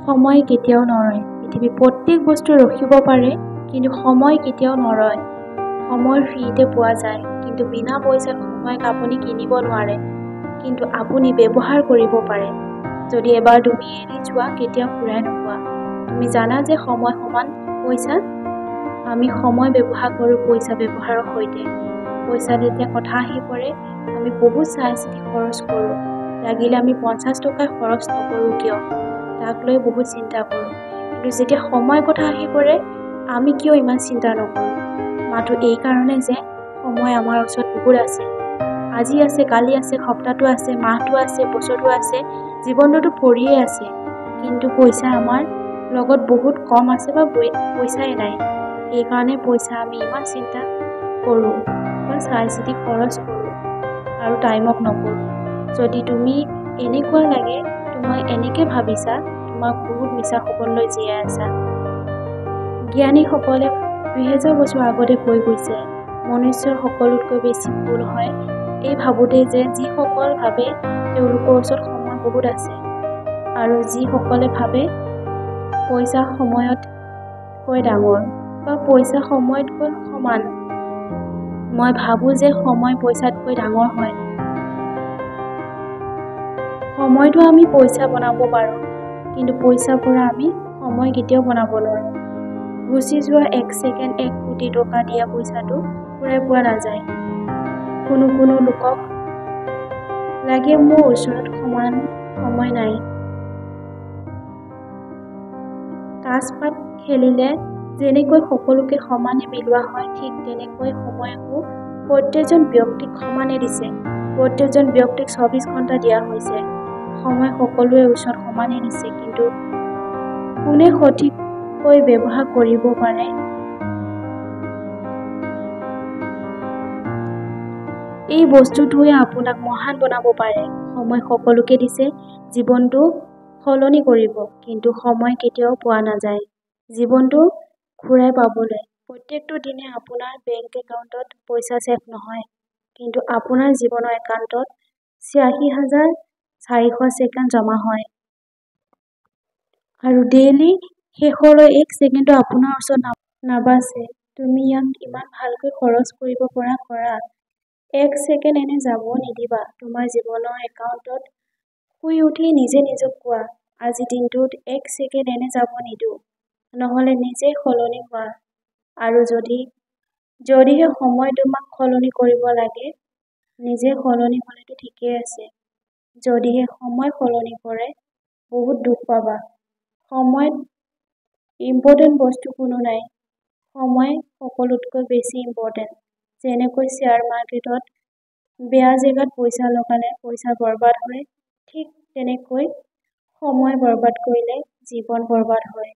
সময় কেতিয়াও নৰয়। পৃথিৱীৰ প্ৰত্যেক বস্তু ৰখিব পাৰে, কিন্তু সময় কেতিয়াও নৰয়। সময় ফ্ৰীতে পোৱা যায়, কিন্তু বিনা পইচাত সময়ক আপুনি কিনিব নোৱাৰে, কিন্তু আপুনি ব্যৱহাৰ কৰিব পাৰে। যদি এবাৰ তুমি এৰি যোৱা, কেতিয়াও ঘূৰাই নোপোৱা। তুমি জানা যে সময় সমান পইচা। আমি সময় ব্যৱহাৰ কৰোঁ পইচা ব্যৱহাৰৰ সৈতে। পইচা যেতিয়া কথা আহি পৰে, আমি বহুত চাই চিতি খৰচ কৰোঁ। লাগিলে আমি 50 টকা খৰচ নকৰোঁ কিয়, তাক লৈ বহুত চিন্তা কৰোঁ। কিন্তু যেতিয়া সময়ৰ কথা আহি পৰে, আমি কিয় ইমান চিন্তা নকৰোঁ? মাথো এইকাৰণে যে সময় আমাৰ ওচৰত বহুত আছে। আজি আছে, কালি আছে, সপ্তাহটো আছে, মাহটো আছে, বছৰটো আছে, জীৱনটোতো পৰিয়ে আছে। কিন্তু পইচা আমাৰ লগত বহুত কম আছে বা পইচাই নাই। সেইকাৰণে পইচা আমি ইমান চিন্তা কৰোঁ বা চাই চিতি খৰচ কৰোঁ আৰু টাইমক নকৰোঁ। যদি তুমি এনেকুৱা লাগে, তোমাক এনেকৈ ভাবিছা, তোমাক বহুত মিছা সপোন লৈ জীয়াই আছা। জ্ঞানীসকলে 2000 বছৰ আগতে কৈ গৈছে, মনুষ্যৰ সকলোতকৈ বেছি ভুল হয় এই ভাবোঁতেই যে যিসকল ভাবে তেওঁলোকৰ ওচৰত সময় বহুত আছে, আৰু যিসকলে ভাবে পইচা সময়তকৈ ডাঙৰ বা পইচা সময়তকৈ সমান। মই ভাবোঁ যে সময় পইচাতকৈ ডাঙৰ হয়। সময়টো আমি পইচা বনাব পাৰোঁ, কিন্তু পইচাৰ পৰা আমি সময় কেতিয়াও বনাব নোৱাৰোঁ। গুচি যোৱা এক ছেকেণ্ড 1 কোটি টকা দিয়া পইচাটো ঘূৰাই পোৱা নাযায়। কোনো কোনো লোকক লাগে মোৰ ওচৰত সমান সময় নাই। তাচপাত খেলিলে যেনেকৈ সকলোকে সমানে মিলোৱা হয়, ঠিক তেনেকৈ সময়কো প্ৰত্যেকজন ব্যক্তিক সমানে দিছে। প্ৰত্যেকজন ব্যক্তিক 24 ঘণ্টা দিয়া হৈছে। সময় সকলোৰে ওচৰত সমানে দিছে, কিন্তু কোনে সঠিককৈ ব্যৱহাৰ কৰিব পাৰে এই বস্তুটোৱে আপোনাক মহান বনাব পাৰে। সময় সকলোকে দিছে, জীৱনটো সলনি কৰিব, কিন্তু সময় কেতিয়াও পোৱা নাযায় জীৱনটো ঘূৰাই পাবলৈ। প্ৰত্যেকটো দিনে আপোনাৰ বেংক একাউণ্টত পইচা ছেভ নহয়, কিন্তু আপোনাৰ জীৱনৰ একাউণ্টত 86,400 ছেকেণ্ড জমা হয়। আৰু ডেইলি শেষলৈ এক ছেকেণ্ডো আপোনাৰ ওচৰত নাবাচে। তুমি ইয়াক ইমান ভালকৈ খৰচ কৰিব পৰা কৰা। এক ছেকেণ্ড এনে যাব নিদিবা তোমাৰ জীৱনৰ একাউণ্টত। শুই উঠি নিজে নিজক কোৱা, আজি দিনটোত এক ছেকেণ্ড এনে যাব নিদিওঁ। নহ'লে নিজেই সলনি হোৱা। আৰু যদিহে সময় তোমাক সলনি কৰিব লাগে, নিজে সলনি হ'লেতো ঠিকেই আছে। যদিহে সময় সলনি কৰে, বহুত দুখ পাবা। সময়ত ইম্পৰ্টেণ্ট বস্তু কোনো নাই। সময় সকলোতকৈ বেছি ইম্পৰ্টেণ্ট। যেনেকৈ শ্বেয়াৰ মাৰ্কেটত বেয়া জেগাত পইচা লগালে পইচা বৰবাদ হয়, ঠিক তেনেকৈ সময় বৰবাদ কৰিলে জীৱন বৰবাদ হয়।